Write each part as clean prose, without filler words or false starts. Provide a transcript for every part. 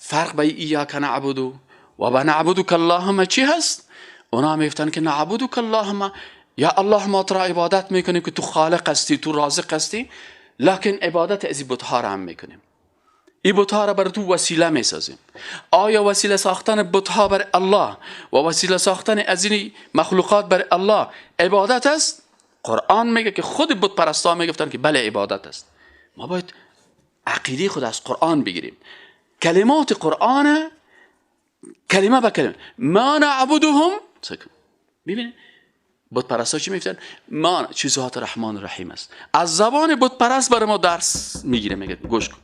فرق بین ایاک نعبد و با نعبدک اللهم چی هست؟ اونا میگفتن که نعبدک اللهم، یا الله ما تو را عبادت میکنیم که تو خالق هستی، تو رازق هستی، لکن عبادت از این بتها را هم میکنیم. این بتها را بر تو وسیله میسازیم. آیا وسیله ساختن بتها بر الله و وسیله ساختن از این مخلوقات بر الله عبادت است؟ قرآن میگه که خود بت پرستا میگفتن که بله عبادت است. ما باید عقیده خود از قرآن بگیریم. کلمات قرآن کلمه به کلمه، ما نعبدهم. ببینید بت پرستا چی میگفتن؟ ما چیزات رحمان رحیم است. از زبان بت پرست برای ما درس میگیره، میگه گوش کن.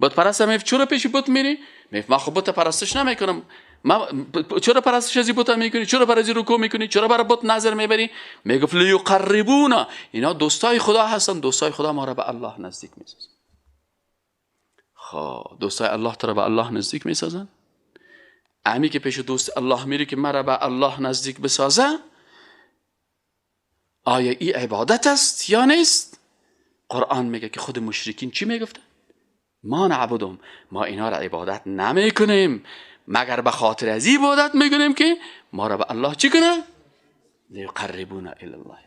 بت پرست میگه چرا پیش بت میری؟ میگه من خب بت پرستش نمیکنم. ما چرا پرستش از بت میکنی؟ چرا برای رکوع میکنی؟ چرا برای بت نظر میبری؟ میگه لیقربونا، اینا دوستای خدا هستن، دوستای خدا ما را به الله نزدیک میسازن. خب دوستای الله تو را به الله نزدیک میسازن؟ امی که پیش دوست الله میری که مرا به الله نزدیک بسازه، آیا این عبادت است یا نیست؟ قرآن میگه که خود مشرکین چی میگفتن؟ ما نعبدهم، ما اینا را عبادت نمیکنیم مگر به خاطر از عبادت میکنیم که ما را به الله چی کنه؟ لیقربونا الی الله.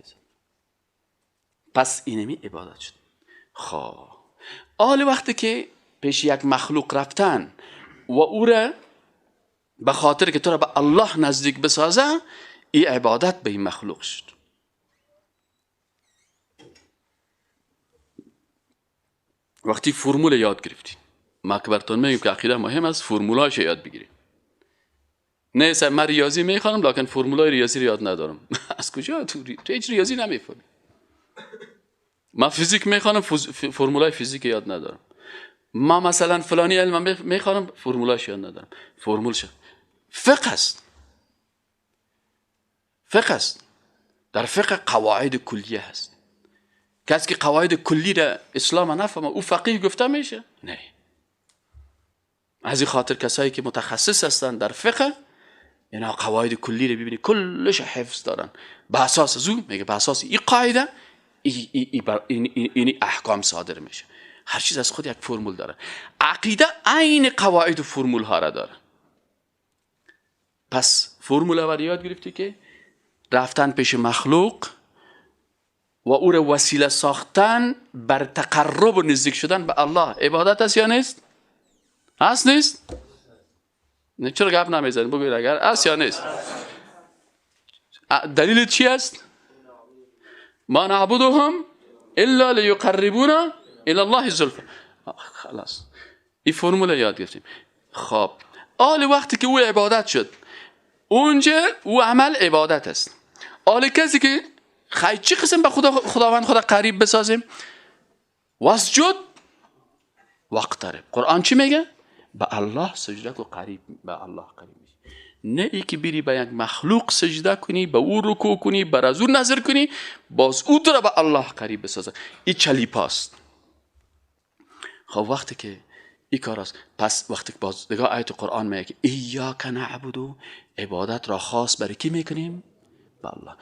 پس اینمی عبادت شد. خب آل وقتی که پیش یک مخلوق رفتن و او را به خاطر که تو را به الله نزدیک بسازه، این عبادت به این مخلوق شد. وقتی فرمول یاد گرفتی، ما که براتون میگم که عقیده مهم است، فرمولاش یاد بگیریم. نه من ریاضی میخوانم لکن فرمولای ریاضی رو یاد ندارم. از کجا؟ تو هیچ ریاضی نمیفهمی. من فیزیک میخوانم، فرمولای فیزیک یاد ندارم. ما مثلا فلانی علم میخوانم، فرمولاش یاد ندارم. فرمولش فقه است. فقه است. در فقه قواعد کلیه هست. کسی که قواعد کلی را اسلام نفهمه او فقیه گفته میشه؟ نه. از این خاطر کسایی که متخصص هستند در فقه، اینا قواعد کلی رو ببینی کلش حفظ دارن. به اساس از او میگه به اساس این قاعده این احکام صادر میشه. هر چیز از خود یک فرمول داره. عقیده عین قواعد و فرمول ها را داره. پس فرمول اول یاد گرفتی که رفتن پیش مخلوق و او را وسیله ساختن بر تقرب و نزدیک شدن به الله عبادت است یا نیست؟ هست نیست؟ نه چرا گپ نمیزنی؟ بگوید اگر است یا نیست. دلیل چی است؟ ما نعبدهم الا لیقربونا الی الله زلفا. خلاص این فرمول یاد گرفتیم. خب آل وقتی که او عبادت شد، اونجا او عمل عبادت است. آل کسی که خیلی چی قسم به خداوند خدا قریب بسازیم؟ واسجد واقترب. قرآن چی میگه؟ به الله سجده کو، قریب به الله قریب میشی. نه ای که بری به یک مخلوق سجده کنی، به او رکوع کنی، بر از او نظر کنی، باز او تو را به الله قریب بسازه. این چلیپاست. خب وقتی که این کار است، پس وقتی که باز دیگه آیت قرآن میگه که ایاک نعبد، عبادت را خاص برای کی میکنیم؟ به الله.